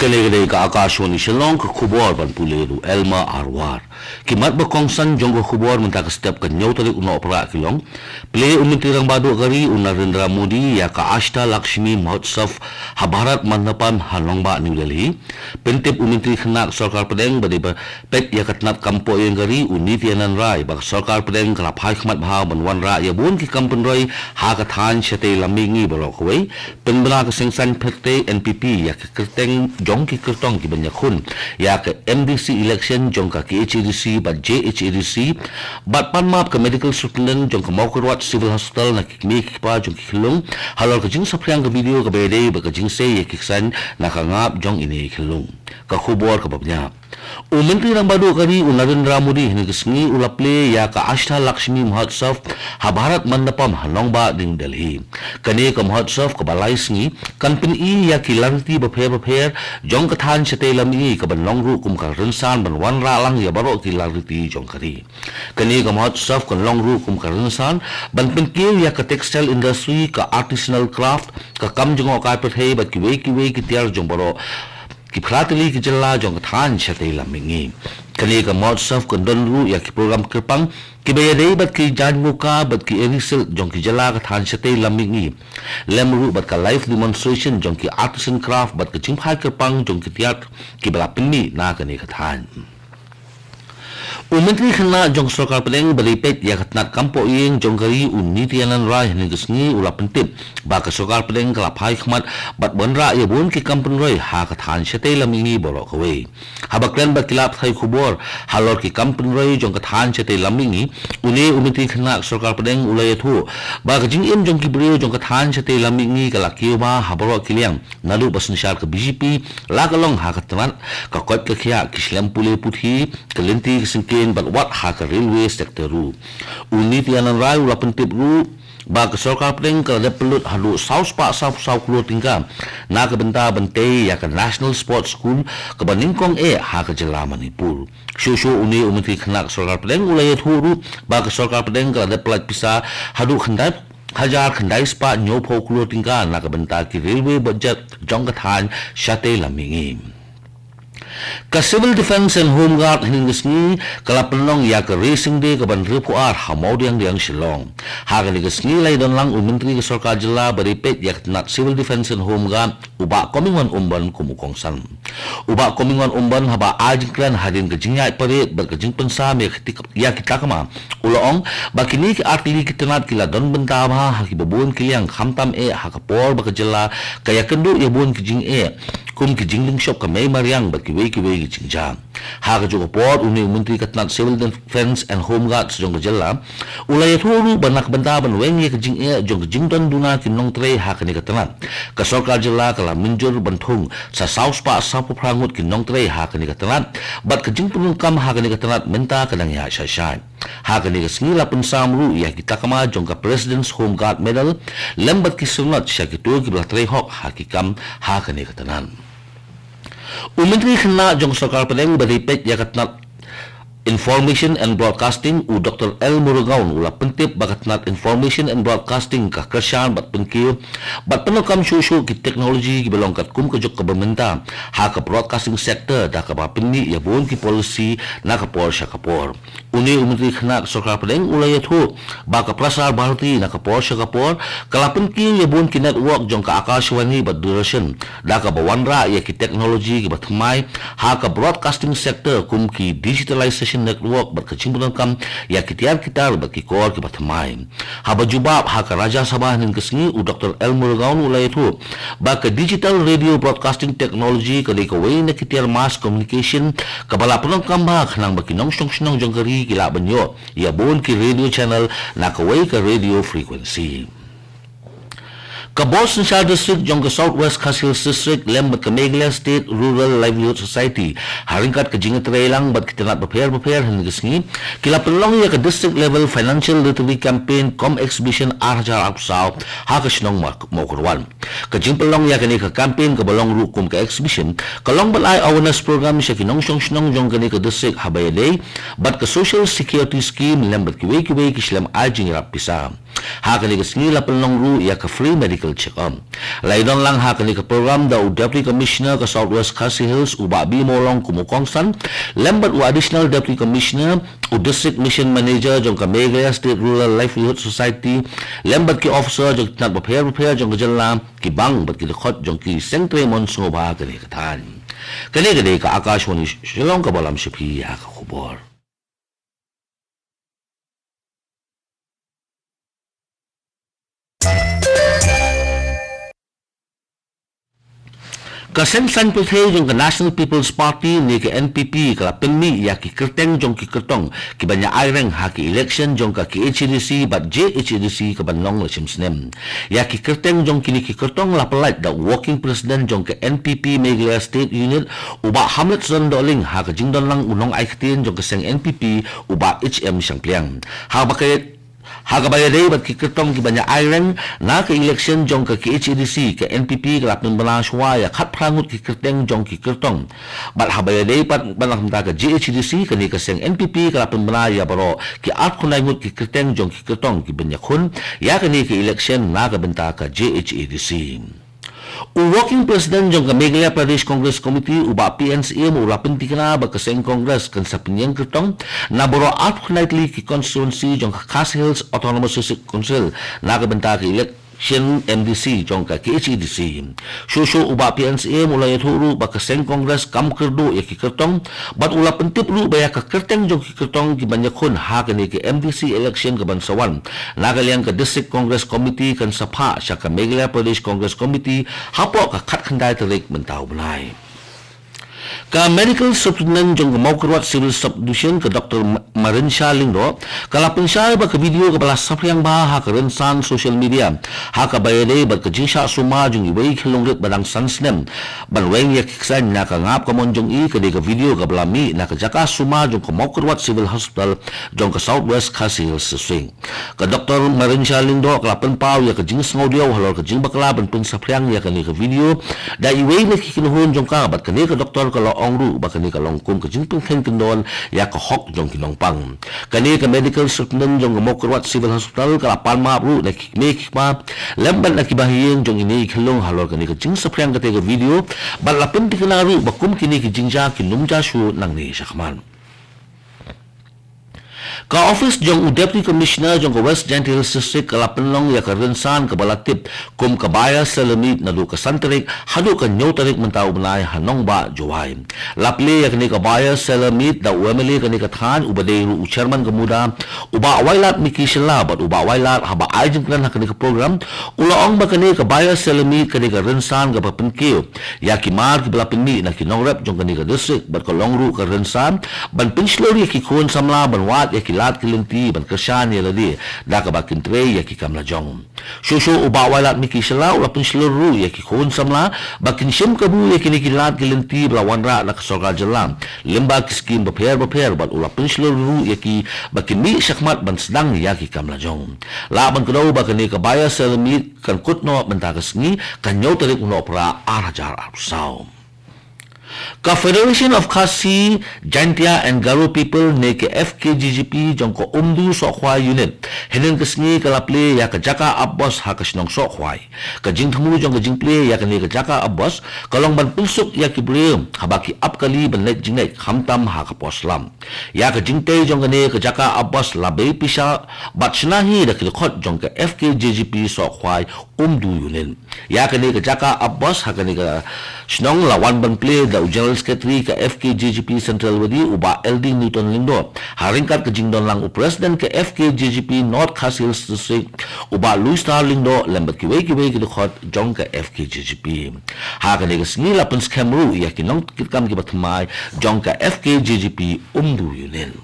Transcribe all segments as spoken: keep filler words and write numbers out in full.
Kane ka dei ka Akashvani Shillong, ka khubor ban pule da u Elma Arwar. Ki mat ba kongsan jong ka khubor mynta ka step ka hynñiew tarik u Nohprah ki long: Plie u Myntri Rangbah Duh ka ri u Narendra Modi ïa ka Ashtalakshmi Mahotsav ha Bharat Mandapam ha nongbah New Delhi. Pyntip u Myntri Khynnah Sorkar Pdeng ba dei ba peit ïa ka tnat kam poh ïing ka ri u Nityanand Rai ba ka Sorkar Pdeng ka la phai khmat bha ban wanrah ïa bun ki kam pynroi ha ka thaiñ shatei lam mihngi baroh kawei. Pynbna ka Seng Saiñ Pyrthei, N P P, ïa ka kyrteng jong ki kyrtong kiban ïakhun ïa ka M D C election jong ka K H A D C bad J H A D C, bad pan map ka Medical Superintendent jong ka Mawkyrwat Civil Hospital na ki kmie ki kpa jong ki khyllung halor ka jingsaphriang ka video kaba ïadei bad ka jingsei ïa ki ksaiñ na ka ngap jong ine i khyllung. Ka khubor kaba bniah. U Myntri Rangbah Duh ka ri u Narendra Modi hynne ka sngi u la plie ïa ka Ashtalakshmi Mahotsav ha Bharat Mandapam ha nongbah New Delhi. Kane ka Mahotsav kaba lai sngi kan pyni ïa ki lariti bapher bapher jong ka thaiñ shatei lam mihngi kaban long ruh kum ka rynsan ban wanrah lang ïa baroh ki lariti jong ka ri. Kane ka Mahotsav kan long ruh kum ka rynsan ban pynkiew ïa ka textile industry, ka artisanal craft, ka kam jngohkai pyrthei bad kiwei kiwei ki tiar jong baroh ki phra tylli ki jylla jong ka thaiñ shatei lam mihngi. Kane ka Mahotsav kan don ruh ïa ki program kyrpang kiba ïadei bad ki jaiñ muka bad ki eri silk jong ki jylla ka thaiñ shatei lam mihngi, lem ruh bad ka live demonstration jong ki artisan craft bad ka jingphai kyrpang jong ki tiar kiba la pynmih na kane ka thaiñ. U Myntri Khynnah jong ka Sorkar Pdeng ba dei peit ïa ka tnat kam poh ïing jong ka ri u Nityanand Rai hynne ka sngi u la pyntip ba ka Sorkar Pdeng ka la phai khmat bad wanrah ïa bun ki kam pynroi ha ka thaiñ shatei lam mihngi baroh kawei. Haba kren bad ki lad pathai khubor halor ki kam pynroi jong ka thaiñ shatei lam mihngi, une u Myntri Khynnah ka Sorkar Pdeng u la ïathuh ba ka jingim jong ki briew jong ka thaiñ shatei lam mihngi ka la kiew bha ha baroh ki liang, naduh ba synshar ka B J P la ka long ha ka tnat ka koit ka khiah, ki shlem pule puthi, ka lynti ka syngkien bad wat ha ka railway sector ruh. U Nityanand Rai u la pyntip ruh ba ka Sorkar Pdeng ka la dep pynlut haduh saw spah saw phew saw klur tyngka na ka bynta ban tei ïa ka National Sports School kaba nyngkong eh ha ka jylla Manipur. Shuh shuh une u Myntri Khynnah ka Sorkar Pdeng u la ïathuh ruh ba ka Sorkar Pdeng ka la dep pyllait pisa haduh khyndai hajar khyndai spah hynñiew phew klur tyngka na ka bynta ki railway budget jong ka thaiñ shatei lam mihngi. Ka Civil Defence and Home Guard hynne ka sngi ka la pynlong ïa ka Racing Day kaban hynriewphew ar ha Mawdiangdiang Shillong. Ha kane ka sngi la ïadon lang u Myntri ka Sorkar Jylla ba dei peit ïa ka tnat Civil Defence and Home Guard, u Bah Comingone Ymbon kum u kongsan. U Bah Comingone Ymbon haba ai jingkren hadien ka jingïaid parade bad ka jingpynsam ïa ka tik-, ïa ki takma, u la ong ba kine ki artylli ki tnat ki la don bynta bha ha kiba bun ki liang, khamtam eh ha ka por ba ka jylla ka ïakynduh ïa bun ki jingeh kum ki jinglyngshop ka mei mariang bad kiwei kiwei ki jingjia. Ha kajuh ka por, une u Myntri ka tnat Civil Defence and Home Guards jong ka jylla u la ïathuh ruh ba na ka bynta ban weng ïa ka jingeh jong ka jingdon duna ki nongtrei ha kane ka tnat, ka Sorkar Jylla ka la mynjur ban thung sa saw spah saw phew phra ngut ki nongtrei ha kane ka tnat, bad ka jingpyndonkam ha kane ka tnat mynta ka dang ïaid shai shai. Ha kane ka sngi la pynsam ruh ïa ki takma jong ka President's Home Guard Medal lem bad ki syrnod sha kito kiba la trei hok ha ki kam ha kane ka tnat. U Myntri Khynnah jong ka Sorkar Pdeng ba dei peit ïa ka tnat Information and Broadcasting, u Doctor L Murugaon, u la pyntip ba ka tnat Information and Broadcasting ka kyrshan bad pynkiew bad pyndonkam shuh shuh ki technology kiba long katkum ka juk kaba mynta ha ka broadcasting sector, da kaba pynmih ïa bun ki policy na ka por sha ka por. Une u Myntri Khynnah ka Sorkar Pdeng u la ïathuh ba ka Prasar Bharati na ka por sha ka por ka la pynkiew ïa bun ki network jong ka Akashvani bad Doordarshan, da kaba wanrah ïa ki technology kiba thymmai ha ka broadcasting sector, kum ki digitalization network bad ka jingpyndonkam ïa ki tiar ki tar bad ki kor kiba thymmai. Haba jubab ha ka Rajya Sabha hynne ka sngi, u Doctor L Murugaon u la ïathuh ba ka digital radio broadcasting technology ka dei kawei na ki tiar mass communication kaba la pyndonkam bha khnang ba ki nongshong shnong jong ka ri ki lah ban ïoh ïa bun ki radio channel na kawei ka radio frequency. Ka Bor Synshar District jong ka South West Khasi Hills District lem bad ka Meghalaya State Rural Livelihood Society, ha ryngkat ka jingïatreilang bad ki tnat bapher bapher hynne ka sngi, ki la pynlong ïa ka District Level Financial Literacy Campaign cum Exhibition ar hajar arphew saw ha ka shnong Mawkyrwat. Ka jingpynlong ïa kane ka campaign kaba long ruh kum ka exhibition ka long ban ai awareness program sha ki nongshong shnong jong kane ka district haba ïadei bad ka Social Security Scheme lem bad kiwei kiwei ki shlem ai jingïarap pisa. Ha kane ka sngi la pynlong ruh ïa ka free medical check-up. La ïadon lang ha kane ka program da u Deputy Commissioner ka South West Khasi Hills u Bah B Mawlong kum u kongsan, lem bad u Additional Deputy Commissioner, u District Mission Manager jong ka Meghalaya State Rural Livelihood Society, lem bad ki officer jong ki tnat bapher bapher jong ka jylla, ki bank bad ki dkhot jong ki seng trei mon sngewbha kane ka thaiñ. Kane ka dei ka Akashvani Shillong kaba lam sha phi ïa ka khubor. Ka seng saiñ pyrthei jong ka National People's Party ne ka N P P ka la pynmih ïa ki kyrteng jong ki kyrtong ki ban ïa aireng ha ki election jong ka K H A D C bad J H A D C ka ban long la shim snem. Ïa ki kyrteng jong kine ki kyrtong la pyllait da u Working President jong ka N P P Meghalaya State Unit u Bah Hamletson Dohling ha ka jingdon lang u nongai ktien jong ka seng N P P u Bah H M Shangpliang. Ha ba ka Ha kaba ïadei bad ki kyrtong ki ban ïa aireng na ka election jong ka K H A D C, ka N P P ka la pynbna shuwa ïa khatphra ngut ki kyrteng jong ki kyrtong. Bad haba ïadei pat bad na ka bynta ka J H A D C, kane ka seng N P P ka la pynbna ïa baroh ki arphew khyndai ngut ki kyrteng jong ki kyrtong ki ban ïakhun ïa kane ka election na ka bynta ka J H A D C. U Working President jong ka Meghalaya Pradesh Congress Committee u Bah P N Syiem u la pyntikna ba ka seng Congress kan sa pynïeng kyrtong na baroh arphew khyndai tylli ki constituency jong ka Khasi Hills Autonomous District Council na ka bynta ka election M D C jong ka K H A D C. Shuh shuh u Bah P N Syiem u la ïathuh ruh ba ka seng Congress kam kyrduh ïa ki kyrtong bad u la pyntip ruh ba ïa ka kyrteng jong ki kyrtong ki ban ïakhun ha kane ka M D C election ka ban sa wan na ka liang ka District Congress Committee kan sa phah sha ka Meghalaya Pradesh Congress Committee hapoh ka khatkhyndai tarik mynta u bnai. Ka Medical Superintendent jong ka Mawkyrwat Civil Subdivision ka Doctor Ma-, Marinsha Lyngdoh ka la pynshai ba ka video kaba la saphriang bha ha ka rynsan social media ha kaba ïadei bad ka jingshah sumar jong iwei i khyllung rit ba dang san snem ban weng ïa ki ksaiñ na ka ngap ka mon jong i, ka dei ka video kaba la mih na ka jaka sumar jong ka Mawkyrwat Civil Hospital jong ka South West Khasi Hills District. Ka Doctor Marinsha Lyngdoh ka la pynpaw ïa ka jingsngewdiaw halor ka jingbakla ban pynsaphriang ïa kane ka video da iwei na ki kynhun jong ka, bad kane ka doctor ka la ong ruh ba kane ka long kum ka jingpynkheiñ kyndon ïa ka hok jong ki nongpang. Kane ka Medical Superintendent jong ka Mawkyrwat Civil Hospital ka la pan map ruh na ki kmie ki kpa lem bad na ki bahaïing jong ine i khyllung halor kane ka jingsaphriang kata ka video bad la pyntikna ruh ba kum kine ki jingjia kin ym jia shuh nangne shakhmat. Ka office jong u Deputy Commissioner jong ka West Jaintia Hills District ka la pynlong ïa ka rynsan kaba la tip kum ka Buyer Seller Meet naduh ka san tarik haduh ka hynñiew tarik mynta u bnai ha Nongbah, Jowai. La plie ïa kane ka Buyer Seller Meet da u M L A kane ka thaiñ uba dei ruh u chairman ka MUDA, u Bah Wailadmiki Shylla, bad u Bah Wailad haba ai jingkren ha kane ka program u la ong ba kane ka Buyer Seller Meet ka dei ka rynsan kaba pynkiew ïa ki mar kiba la pynmih na ki nongrep jong kane ka district bad ka long ruh ka rynsan ban pynshlur ïa ki khun samla ban wad ïa ki lad ki lynti ban kyrshan ïa lade da kaba kin trei ïa ki kam lajong. Shuh shuh u Bah Wailadmiki Shylla u la pynshlur ruh ïa ki khun samla ba kin shim kabu ïa kine ki lad ki lynti ba la wanrah na ka sorkar jylla lyngba ki skim bapher bapher bad u la pynshlur ruh ïa ki ba kin mih shakhmat ban sdang ïa ki kam lajong. Lah ban kdew ba kane ka Buyer Seller Meet kan kut noh mynta ka sngi, ka hynñiew tarik u Nohprah ar hajar arphew saw. Ka Federation of Khasi, Jaintia and Garo People ne ka F K J G P jong ka Umdu Sohkhwai Unit hynnin ka sngi ka la plie ïa ka jaka ap bos ha ka shnong Sohkhwai. Ka jingthmu jong ka jingplie ïa kane ka jaka ap bos ka long ban pynsuk ïa ki briew haba ki ap kali ban leit jingngeit khamtam ha ka por slap. Ïa ka jingtei jong kane ka jaka ap bos la bei pisa bad shna hi da ki dkhot jong ka F K J G P Sohkhwai Umdu Unit. Ïa kane ka jaka ap bos ha kane ka shnong la wan ban plie da u General Secretary ka F K J G P Central Wadi u Bah L D Newton Lyngdoh, ha ryngkat ka jingdon lang u President ka F K J G P North Khasi Hills District u Bah Louis Star Lyngdoh lem bad kiwei kiwei ki dkhot jong ka F K J G P. Ha kane ka sngi la pynskhem ruh ïa ki nongkitkam kiba thymmai jong ka F K J G P Umdu Unit.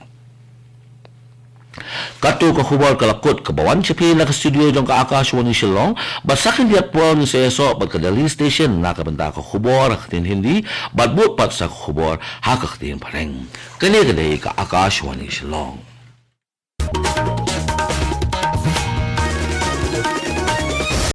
Kato ka khubor ka la kut kaba wan sha phi na ka studio jong ka Akashvani Shillong, bad sa khyndiat por ngin sa ïasoh bad ka Delhi Station na ka bynta ka khubor ha ka ktien Hindi, bad bud pat sa ka khubor ha ka ktien Phareng. Kane ka dei ka Akashvani Shillong.